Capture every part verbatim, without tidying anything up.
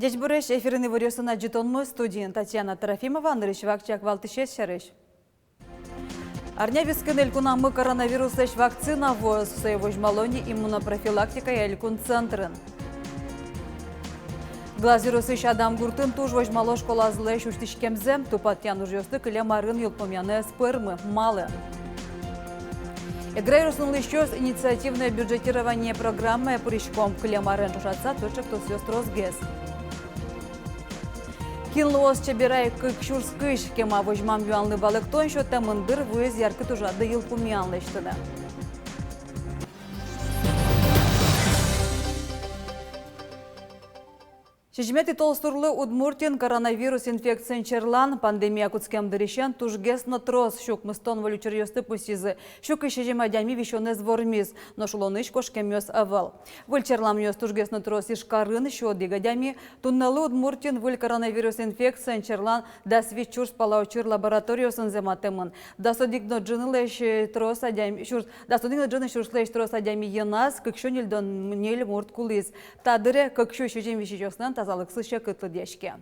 Ӟечбуресь! Эфирын «Иворъёс» но ӝытонмы, студиын Татьяна Трофимова. Нырысь вакчияк валтӥсез сярысь. Арня вискын элькунамы коронавируслэсь вакцина вуоз, сое возьмало ни иммунопрофилактикая элькун центрын. Глаз ёросысь Адам гуртын туж возьмало школазылэсь усьтӥськемзэ. Тупатъян ужъёсты кылем арын йылпумъяны ӧз пӧрмы. Малы? Эгра ёросын улӥсьёс «Инициативное бюджетирование» программае пырисько. Кылем арен ӵошатыса, тӥ ӵектосъёс тросгес. Кин луоз Чеберай кык сюрс кызь? Кема возьмам юанлы валэктон сётэмын. Дыр вуиз яркыт ужады йылпумъян лэсьтыны. Сизьыметӥ толсурлы Удмуртиын коронавирус инфекциен черлан. Пандемия кутскем дырысен тужгес но трос, сю укмыстон выль учыръёсты пусйизы. Сю кызь сизьым адями висёнэз вормиз, нош улонысь кошкемъёс ӧвӧл. Выль черламъёс тужгес но трос Ижкарын, сю одӥг адями. Туннэлы Удмуртиын выль коронавирус инфекциен черлан дас вить сюрс пала учыр лабораториосын зэматэмын. Дас одӥг но ӝынылэсь трос адями, сюрс, дас одӥг но ӝыны сюрслэсь трос адями йӧназ, кык сю ньыльдон ньыль мурт кулӥз. Та дыре кык сю сизьым висисьёслэн тазалыксы секыт лыдъяське.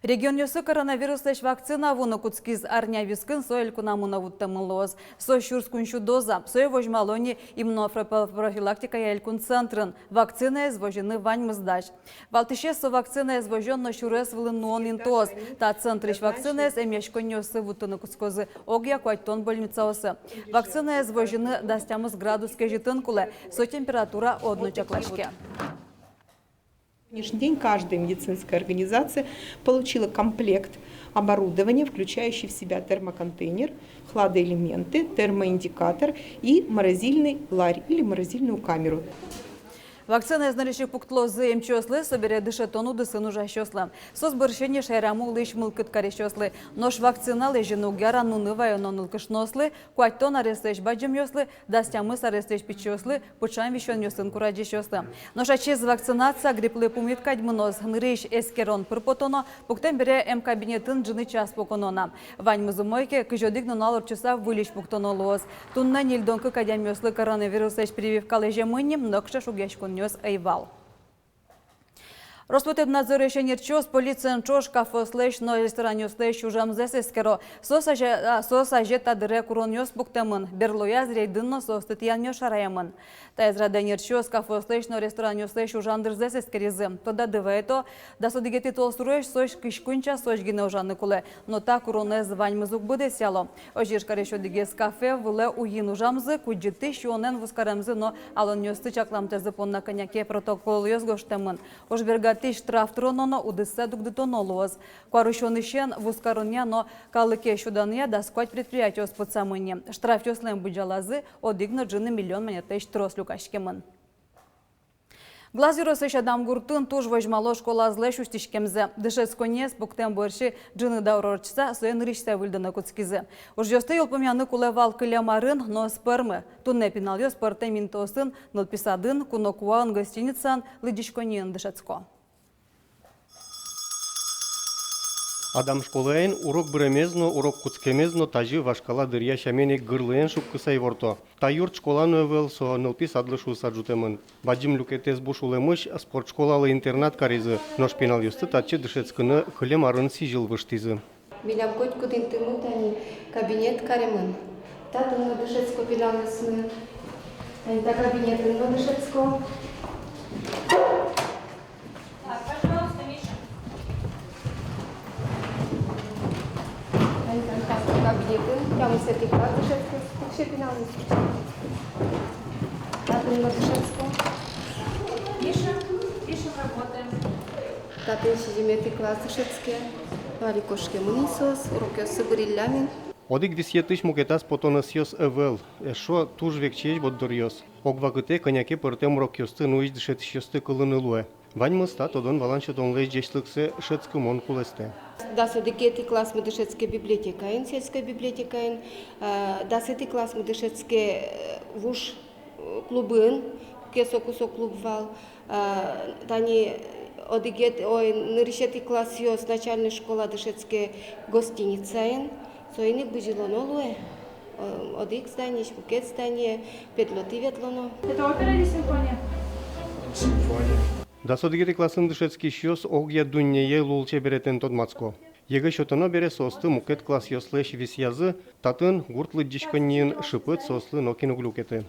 Регионъёсы коронавируслэсь вакцина вуыны кутскиз. Арня вискын со элькунамы но вуттэмын луоз. Со сюрс куинь сю доза. Сое возьмало ни иммунопрофилактикая элькун центрын. Вакцинаез возьыны ваньмыз дась. Валтӥсез — со вакцинаез возён но сюрес вылын нуон интыос. Та центрысь вакцинаез эмъяськонниосы вуттыны кутскозы огъя куатьтон больницаосы. Вакцинаез возьыны дас тямыс градус кезьытын кулэ. Со температура одно чаклаське. На сегодняшний день каждая медицинская организация получила комплект оборудования, включающий в себя термоконтейнер, хладоэлементы, термоиндикатор и морозильный ларь или морозильную камеру. Вакцинаез нырысь ик пуктылозы эмчиослы, собере дышетон удысын ужасьёслы. Соос бӧрсьы ини шаерамы улӥсь мылкыд карисьёслы. Нош вакцина лэзьыны уг яра нуны вайоно нылкышноослы, куатьтон аресысь бадӟымъёслы, дас тямыс аресысь пичиослы, пыӵам висёнъёсын курадӟисьёслы. Нош ачиз вакцинация грипплы пумит кадь мыноз. Нырысь эскерон пыр потоно, пуктэм бере эмкабинетын ӝыны час пуконо на. Ваньмыз умой ке, кызь одӥг нунал ортчыса выльысь пуктоно луоз. Туннэ ньыльдон кык адямиослы коронавируслэсь прививка лэземын ни, нокыӵе шугъяськонъёс ӧй вал. Роспотребнадзорысь эксперъёс полициен ӵош кафеослэсь но ресторанъёслэсь ужамзэс эскеро. Соос азе, а, соос азе та дыре куронъёс пуктэмын. Берлояз рейдын но соосты тӥянъёс шараямын. Таяз радэ эксперъёс кафеослэсь но ресторанъёслэсь ужан дырзэс эскеризы. Тодады вайто, дас одӥгетӥ толсурозь соос кызь куинь часозь гинэ ужаны кулэ. Но та куронэз ваньмыз уг быдэсъяло. Озьы Ижкарысь одӥгез кафе вылэ уйин ужамзы, кудӟытӥсь юонэн вузкарамзы но алонъёсты чакламтэзы понна кӧня ке протоколъёс гожтэмын. Ож бергатӥсь штраф тыроно но удысэ дугдытоно луоз. Куарусёнысен вузкаронъя но калыке сюданъя дас куать предприятиос потсамын ни. Штрафъёслэн быдӟалазы одӥг но ӝыны миллион манетлэсь трос люкаськемын. Глаз ёросысь Адам гуртын туж возьмало школазылэсь усьтӥськемзэ. Дышетсконниез пуктэм бӧрсьы ӝыны даур ортчыса, сое нырысьсэ выльдыны кутскизы. Ужъёсты йылпумъяны кулэ вал кылем арын, но ӧз пӧрмы. Туннэ пиналъёс пӧртэм интыосын: нылпи садын, куно куаын, гостиницаын, лыдӟиськонниын дышетско. Адам школаын урок быремез но, урок кутскемез но тазьы вашкала дыръя сямен ик гырлыен шуккыса иворто. Та юрт школа но ӧвӧл, со нылпи садлы шуыса ӝутэмын. Бадӟым люкетэз буш улэмысь спортшколалы интернат каризы, нош пиналъёсты татчы дышетскыны кылем арын сӥзьыл выжтӥзы. Милям котькуд интымы тани кабинет каремын. Татын но дышетско пиналъёсмы. Тани та кабинетын но дышетско. Так, пожалуйста, Миша. Тани та кабинетын тямысэтӥ класс дышетско, кыӵе пиналъёс. Татын но дышетско. Миша, пишем, работаем. Татын сизьыметӥ класс дышетске. Вали кошкемын ини соос, урокъёссы быриллямын. Одӥг висъетысь мукетаз потонэсъёс ӧвӧл, эшшо туж векчиесь борддоръёс. Ог вакытэ кӧня ке пӧртэм урокъёсты нуись дышетӥсьёсты кылыны луэ. Ваньмыз та тодон-валан сётонлэсь ӟечлыксэ шӧдскымон кулэстэ. Дас одӥгетӥ классмы дышетске библиотекаын, сельской библиотекаын, э, дасэтӥ классмы дышетске, э, вуж, э, клубын, куке соку со клуб вал. Э, тани одӥгет-, ой, нырысетӥ классъёс начальной школа дышетске гостиницаын, соин ик бызьылоно луэ. Э, одӥг зданиысь мукет здание, педло тӥ ветлоно. Это опера или симфония? Симфония. Дас одӥгетӥ классын дышетскисьёс огъя дуннее лулчеберетэн тодматско. Егит сётоно бере соосты мукет классъёслэсь висъязы, татын, гурт лыдӟиськонниын, шыпыт соослы нокин уг люкеты.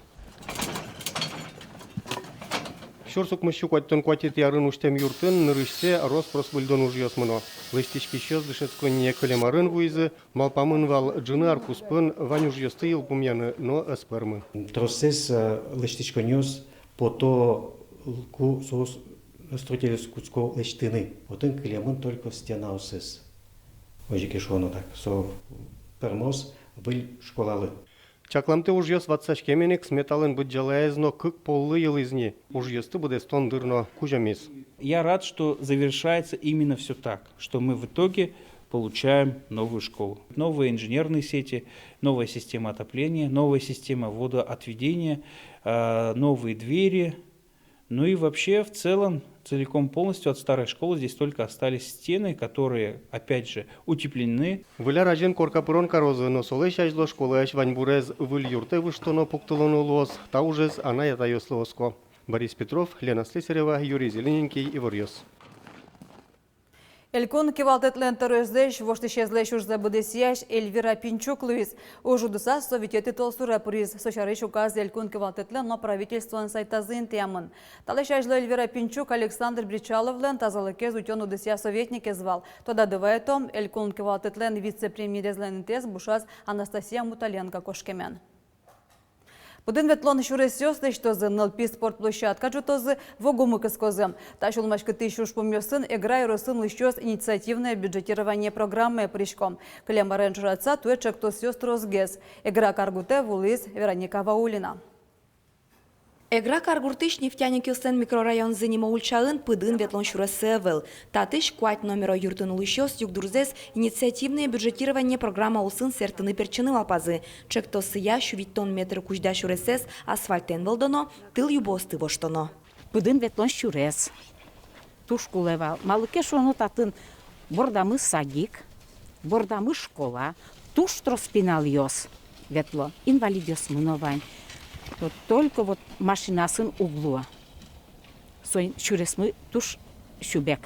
Сюрс укмыссю куатьтон куатетӥ арын усьтэм юртын нырысьсэ рос-прос выльдон ужъёс мыно. Лэсьтӥськисьёс дышетсконние кылем арын вуизы, малпамын вал ӝыны ар куспын вань ужъёсты йылпумъяны, но ӧз пӧрмы. Тросэз, э, лэсьтӥськонъёс пото, ку соос, строительёс кутско лэсьтыны. Отын кылемын только стенаосыз. Озьы ке шуоно так, со пӧрмоз выль школалы. Чакламтэ ужъёс ватсаськемен ик, сметалэн быдӟалаез но кык поллы йылӥз ни. Ужъёсты быдэстон дыр но кузьымиз. Я рад, что завершается именно всё так, что мы в итоге получаем новую школу. Новые инженерные сети, новая система отопления, новая система водоотведения, э, новые двери. Ну и вообще, в целом, целиком полностью от старой школы здесь только остались стены, которые, опять же, утеплены. Выль ар азьын корка пырон карозы, но солэсь азьло школаысь ваньбурез выль юртэ выжтоно, пуктылоно луоз, та ужез анай-атайёслы оско. Борис Петров, Лена Слесарева, Юрий Зелененький, Иворъёс. Элькун кивалтэтлэн тӧроезлэсь воштӥсезлэсь ужзэ быдэсъясь Эльвира Пинчук луиз. Уж удысаз со витетӥ толсуре пыриз. Со сярысь указ элькун кивалтэтлэн но правительстволэн сайтазы интыямын. Талэсь азьло Эльвира Пинчук Александр Бречаловлэн тазалыкез утён удысъя советникез вал. Тодады вайытом, элькун кивалтэтлэн вице-премьерезлэн интыез бушаз Анастасия Муталенко кошкемен. Будын ветлон сюресъёс лэсьтозы, нылпи спорт площадка ӝутозы, ву гумы кыскозы. Та сюлмаськытӥсь ужпумъёсын Эгра ёросын улӥсьёс инициативное бюджетирование программае пырисько. Кылем арен ӵошатыса, туэ ӵектосъёс тросгес. Эгра каргуртэ вуылӥз Вероника Ваулина. Эгра каргуртысь Нефтяникъёслэн микрорайонзы нимо ульчаын пыдын ветлон сюрессэ ӧвӧл. Татысь куать номеро юртын улӥсьёс югдурзэс инициативное бюджетирование программа улсын сэрттыны-пертчыны малпазы. Ӵектоссыя сю витьтон метр кузьда сюресэз асфальтэн вӧлдоно, тыл юбоосты воштоно. Пыдын ветлон сюрес туж кулэ вал. Малы ке шуоно, татын бордамы садик, бордамы школа, туж трос пиналъёс ветло, инвалидъёсмы но вань. Вот только вот машинаосын уг луы. Соин сюресмы туж сюбег.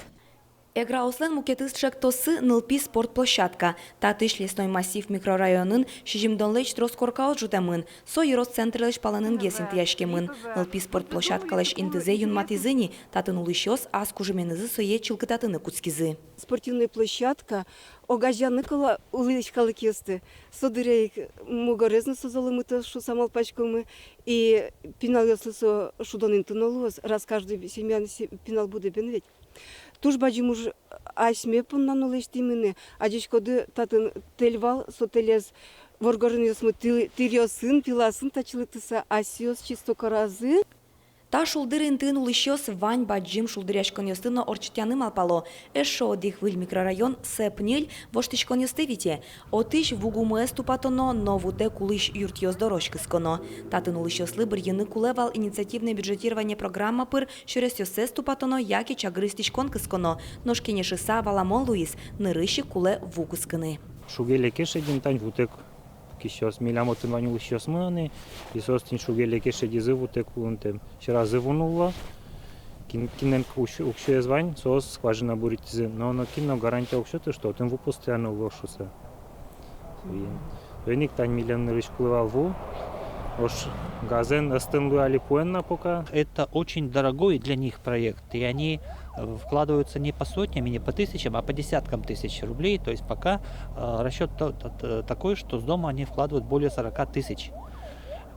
Эграослэн мукетыз ӵектоссы — нылпи спорт площадка. Татысь Лесной массив микрорайонын сизьымдонлэсь трос коркаос ӝутэмын. Со ёрос центрлэсь палэнынгес интыяськемын. Нылпи спорт площадкалэсь интызэ юнматӥзы ни, татын улӥсьёс ас кужыменызы сое чылкытатыны кутскизы. Спортивной площадка огазеяны кулэ улӥсь калыкъёсты. Со дыре ик мугорез но со золымытоз шуыса малпаськомы. И пиналъёслы со шудон инты но луоз, раз каждый семьяын се-, пинал будэ бен ведь. Туж бадӟым уж асьме понна но лэсьтӥмы ни. Адӟиськоды, татын тэль вал, со тэлез воргоронъёсмы ты-, тыръёсын, пилаосын татчы лыктыса асьсэос чисто каразы. Та шулдыр интыын улӥсьёс вань бадӟым шулдыръяськонъёсты но ортчытъяны малпало. Эшшо одӥг выль микрорайон, Сэп ньыль, воштӥськонъёсты вите. Отысь ву гумыез тупатоно но вутэк улӥсь юртъёс дорозь кысконо. Татын улӥсьёслы бырйыны кулэ вал инициативное бюджетирование программа пыр сюресъёссэс тупатоно яке чагыр истӥськон кысконо. Нош кенешыса валамон луиз: нырысь ик кулэ ву кыскыны. Шуге-леке шедьын тань вутэк кисьёс. Милям отын вань улӥсьёсмы ини, и соос тӥни шуге-леке шедизы вутэк улонтэм. Сьӧразы ву нулло. Кин-, кинлэн ке укс-, уксёез вань, соос скважина буритӥзы. Но, но кин но гарантия уг сёты, что отын ву постоянно улоз шуыса. Соин, соин ик тань милям нырысь кулэ вал ву. Нош газэн ӧстын луэ али пуэн на пока. Это очень дорогой для них проект, и они, э, вкладываются не по сотням и не по тысячам, а по десяткам тысяч рублей. То есть пока, э, расчёт та-, та-, та-, такой, что с дома они вкладывают более сорока тысяч.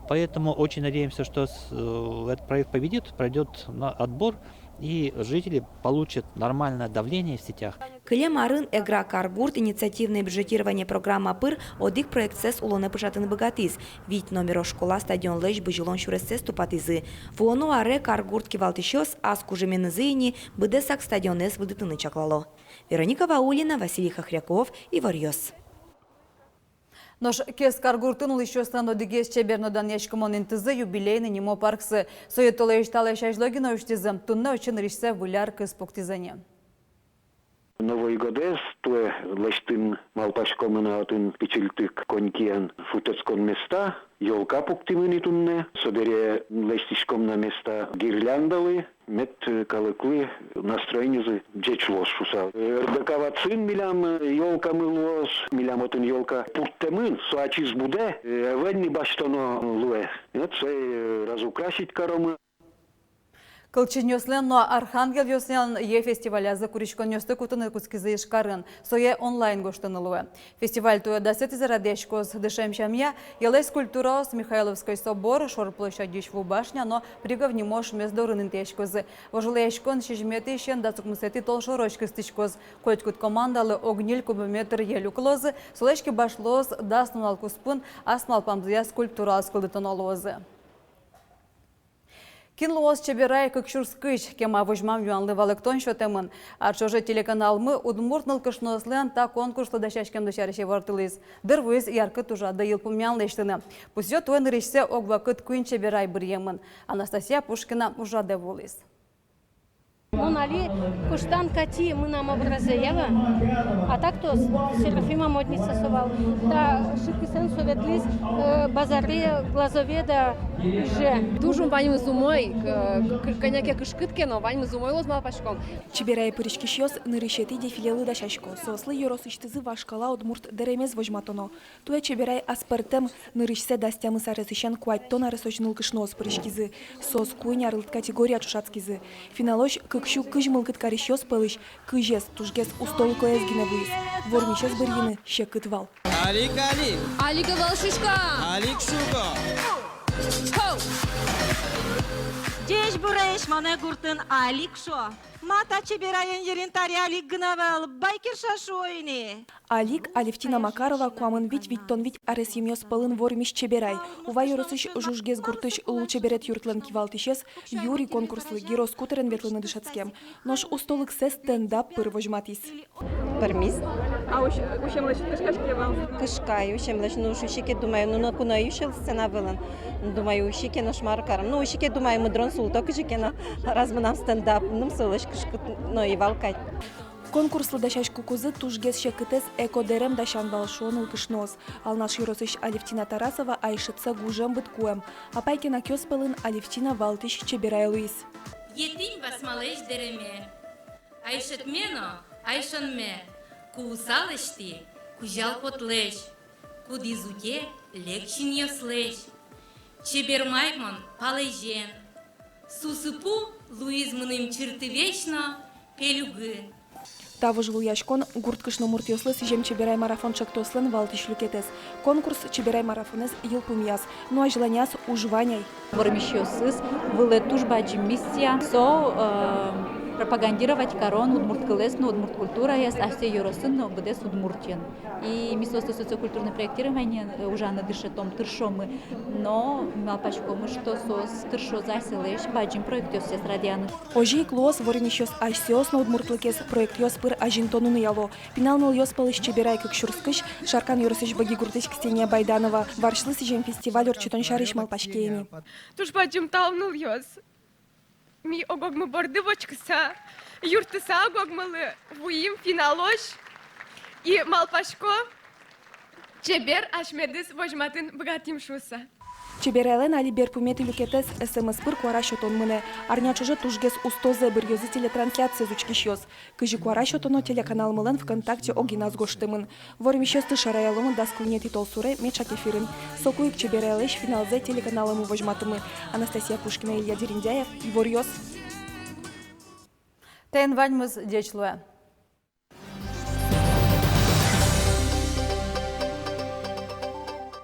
Поэтому очень надеемся, что с-, э, этот проект победит, пройдёт на отбор, и жители получат нормальное давление в сетях. Кылем арын Эгра каргурт инициативное бюджетирование программа пыр одӥг проектсэс улонэ пыӵатыны быгатӥз. Вить номеро школа стадионлэсь бызьылон сюрессэс тупатӥзы. Вуоно аре каргурт кивалтӥсьёс ас кужыменызы ини быдэсак стадионэз выдытыны чаклало. Вероника Ваулина, Василий Хохряков, Иворъёс. Нош Кез каргуртын улӥсьёслэн одӥгез чебер но данъяськымон интызы — Юбилейный нимо парксы. Сое толэзь талэсь азьло гинэ усьтӥзы, туннэ отчы нырысьсэ Выль ар кыз пуктӥзы ини. Новой годэз туэ лэсьтыны малпаськомы на, отын пичильтык конькиен шутэтскон места. Ёлка пуктӥмы ни туннэ, собере лэсьтӥськом на места гирляндалы, мед, э, калыклы настроениезы ӟеч луоз шуса. Э, РДК ватсын милям, э, ёлкамы луоз, милям отын ёлка пурттэмын, со ачиз будэ, э, ӧвӧл ни басьтоно луэ. Вот сое, э, разукрасить каромы. Кылчинъёслэн но архангелъёслэн йӧ фестивалязы куриськонъёсты кутыны кутскизы Ижкарын. Сое онлайн гожтыны луэ. Фестиваль туэ дасэтӥзэ радъяськоз. Дышем сямъя йӧлэсь скульптураос Михайловской собор, Шор площадьысь Ву башня но Пригов нимо шмес дорын интыяськозы. Вожвылъяськон сизьыметӥысен дас укмысэтӥ толшорозь кыстӥськоз. Котькуд командалы ог ньыль кубометр йӧ люкылозы, солэсь кибашлыос дас нунал куспын ас малпамзыя скульптураос кылдытоно луозы. Кин луоз Чеберай кык сюрс кызь, кема возьмам юанлы валэктон сётэмын. Ар ӵоже телеканалмы удмурт нылкышноослэн та конкурслы дасяськемзы сярысь ивортылӥз. Дыр вуиз яркыт ужрадэ йылпумъян лэсьтыны. Пусъё, туэ нырысьсэ ог вакыт куинь Чеберай быръемын. Анастасия Пушкина ужрадэ вуылӥз. Мон али куштан кати мынам образэ, яла. А так-то с-, Серафима Модница со вал. Та шыкысэн со ветлӥз, э, базаре, Глазове да Иже. Туж ум ваньмыз умой, к-, к-, кӧня ке кышкыт ке но, ваньмыз умой луоз, малпаськом. Чеберае пыриськисьёс нырысетӥ дефилелы дасясько. Соослы ёросысьтызы вашкала удмурт дэремез возьматоно. Туэ Чеберай аспӧртэм, нырысьсэ дас тямыс аресысен куатьтон аресозь нылкышноос пыриськизы. Соос куинь арлыд категория ӵошатскизы. Финалозь кык сю кызь мылкыд карисьёс пӧлысь кызез тужгес устолыкоез гинэ вуиз. Вормисез бырйыны секыт вал. Алик, алик. Алик ӧвӧл, шуисько. Алик, шуисько. Хоу! Ӟечбуресь, монэ гуртын Алик шуо. Ма, та Чебераен йырин таре Алик гинэ ӧвӧл, Байкерша шуо ини. Алик, Алевтина Макарова, куамын вить-витьтон вить аресъемъёс пӧлын вормись Чеберай. Ува ёросысь Жужгес гуртысь лулчеберет юртлэн кивалтӥсез Юрий конкурслы гирос кутерен ветлыны дышетскем. Нош устолыксэ стендап пыр возьматӥз. Пӧрмиз. А усь-, усемлэсь кышкаське вал? Кышкай усемлэсь, ну, усь-, усике, думаю, ну, ноку но ӧй усьыл сцена вылын. Думаю, усике, нош мар каром. Ну, усике, думаю, мыдрон султо кызьы ке но, раз мынам стендап, ну, солэсь кышкыт но ӧй вал кадь. Конкурслы дасяськыкузы тужгес секытэз эко дэрем дасян вал, шуо нылкышноос. Алнаш ёросысь Алевтина Тарасова айшетсэ гужем быдкуэм. Апай-кенакъёс пӧлын Алевтина валтӥсь Чеберай луиз. Етӥнь басмалэсь дэреме. Айшетме но, айшонме, куыса лэсьтӥ кузял потлэсь, кудӥз утё лек синъёслэсь. Чебермай мон палэзен. Сусыпу луиз мыным чыртывесь но пельугы. Та вожвылъяськон — гурт кышномуртъёслы сӥзем Чеберай марафон ӵектослэн валтӥсь люкетэз. Конкурс Чеберай марафонэз йылпумъяз, но азьланяз уж вань ай. Вормисьёсыз вылэ туж бадӟым миссия. Со, э, пропагандировать карон удмурт кылэз но удмурт культураез асьсэ ёросын но быдэс Удмуртиын. И ми соослы социокультурное проектированиен, э, ужаны дышетом, тыршомы. Но малпаськомы, что соос тыршозы асьсэлэсь бадӟым проектъёссэс радъяны. Озьы ик луоз, вормисьёс асьсэос но удмуртлыкез проектъёс пыр азинтонын уяло. Пинал нылъёс пӧлысь Чеберай кык сюрс кызь, Шаркан ёросысь Быги гуртысь Ксения Байданова. Варсьлы сӥзем фестиваль ортчытон сярысь малпаське ини. Туж бадӟым тау, нылъёс. Ми ог-огмы борды вочкыса, юрттыса ог-огмылы вуим финалозь. И малпасько, чебер асьмедыз возьматыны быгатӥм шуыса. Чеберайлэн али берпуметӥ люкетэз, СМС пыр куара сётон мынэ. Арня ӵоже тужгес устозэ быръёзы телетрансляциез учкисьёс. Кызьы куара сётоно, телеканалмылэн ВКонтакте огиназ гожтэмын. Вормисьёсты шараяломы дас куинетӥ толсуре меӵак эфирын. Соку ик Чеберайлэсь финалзэ телеканалмы возьматомы. Анастасия Пушкина, Илья Дерендяев, «Иворъёс». Таин ваньмыз, ӟеч луэ.